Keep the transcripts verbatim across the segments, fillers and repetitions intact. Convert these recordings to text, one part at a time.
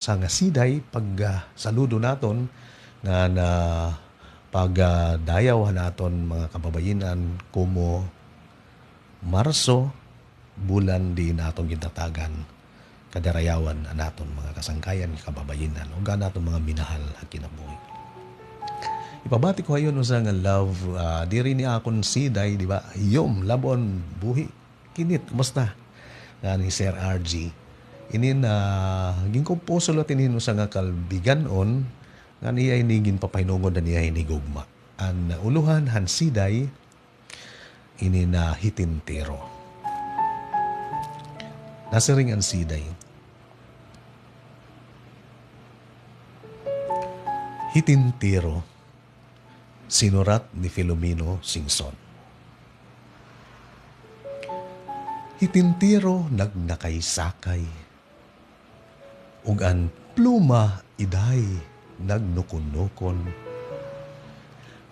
Sa nga siday, pag, ah, saludo naton ngan, ah, pag, ah, dayaw han aton mga kababayin-an, komo Marso, bulan diin aton gintatagan kadarayawan an aton mga kasangkayan, kababayin-an, ug an aton mga minahal ha kinabuhi. Ipabati ko ha iyo an usa nga love, ah, diri ini akon siday, di ba? Yom, lab-on, buhi. Kinit, kumusta? Ngan hi Sir R G. Ini na, ginkomposo liwat ini hin usa nga kalbigan-on, ngan iya ini ginpapahinungod han iya hinigugma. An ulohan han siday, ini na Hitintiro. Nasiring an siday. Hitintiro. Sinurat ni Filomeno Singson. Hitintiro nagnakaysakay, ug an pluma iday nagnukunukon.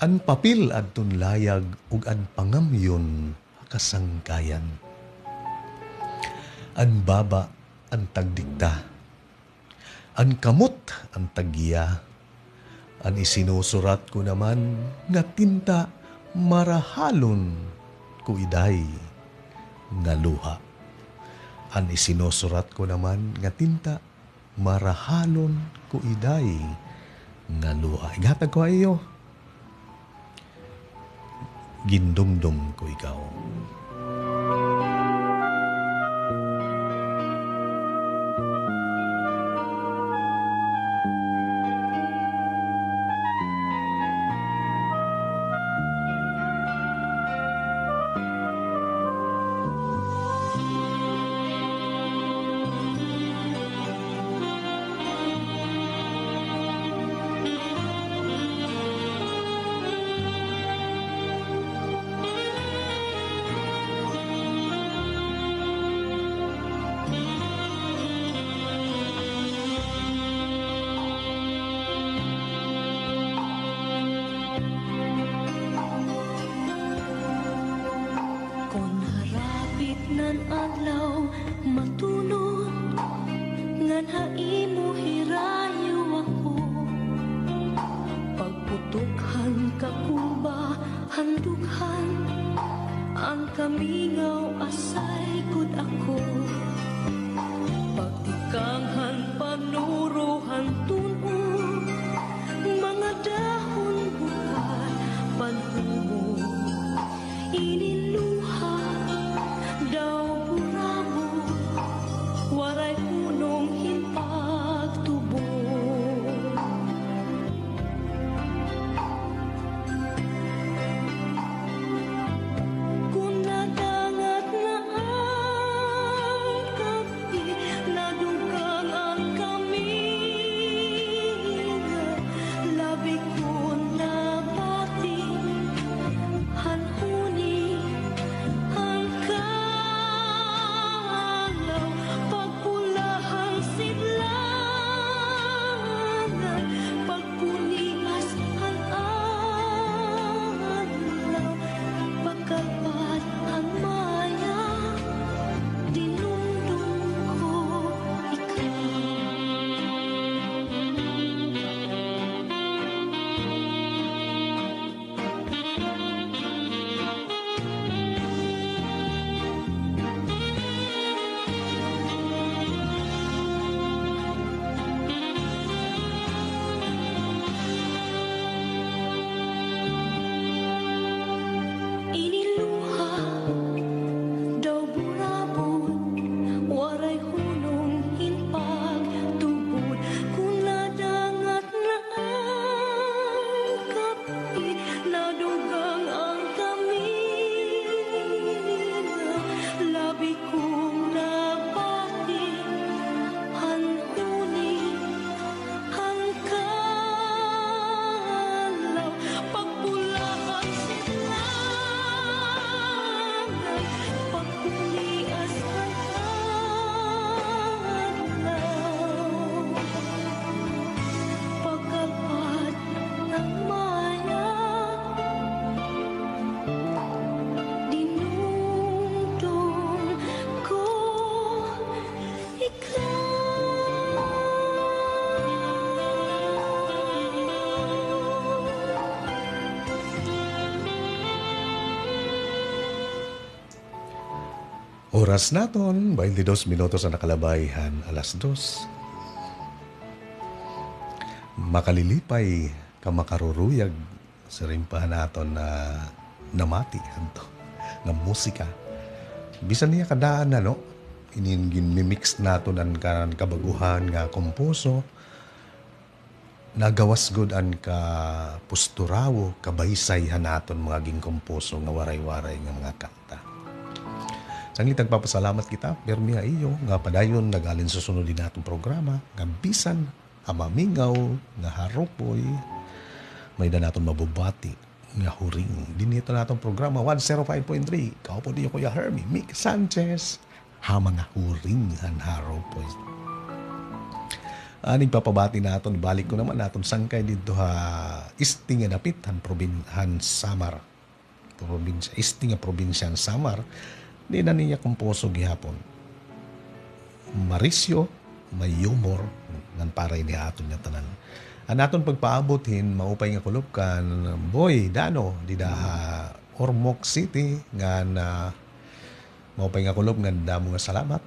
An papel adton layag ug an pangamyon ha kasangkayan. An baba an tagdikta. An kamot an taggiya, an isinusurat ko naman nga tinta marahalon ko iday nga luha. An isinusurat ko naman nga tinta marahalon ko iday nga luha. Ighatag ko ha iyo. Gindumdom ko ikaw. Kon harapit nan adlaw matulon, ngan ha imo hirayo ako, pagputok han kakulba han dughan, an kamingaw asay gud ako, pagtikang han panuro han tun-o, mga dahon bukal panhubo. Ini luha daw burabod, waray hunong hin pagtubod. Kon nadangat na an Oras naton, baynte dos minutos an nakalabay han alas dos. Makalilipay ka makaruruyag, siring pa han aton, ah, namati hadto nga musika. Bisan niya kadaan na, no? Inin ginmi-mix naton an kan kabaguhan nga komposo, nagawas gud an kapusturawo, kabaysay han aton mga ginkomposo nga Waray-Waray nga mga kanta. Sanglit nagpapasalamat kita, pirmi ha iyo nga padayon nag-alin susunod hin aton programa nga bisan ha mamingaw nga haropoy, may-ada naton mabubati nga huring. Dinhi ito naton programa, one zero five point three. Kaupod niyo Kuya Hermie Mick Sanchez, ha mga huring han haropoy. Ah, nagpapabati naton, balik ko naman, naton sangkay didto ha este nga dapit han probin-, han Samar. Probinsya, este nga probinsya han Samar. Di na niya komposo gihapon. Marisyo, may humor, ngan para ini ha aton nga tanan. An aton pagpaabot hin maupay nga kulop kan Boy Dano, dida ha Ormoc City, ngan, ah, maupay nga kulop ngan damo nga salamat.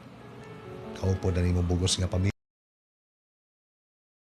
Kaupod an imo bug-os nga pamilya.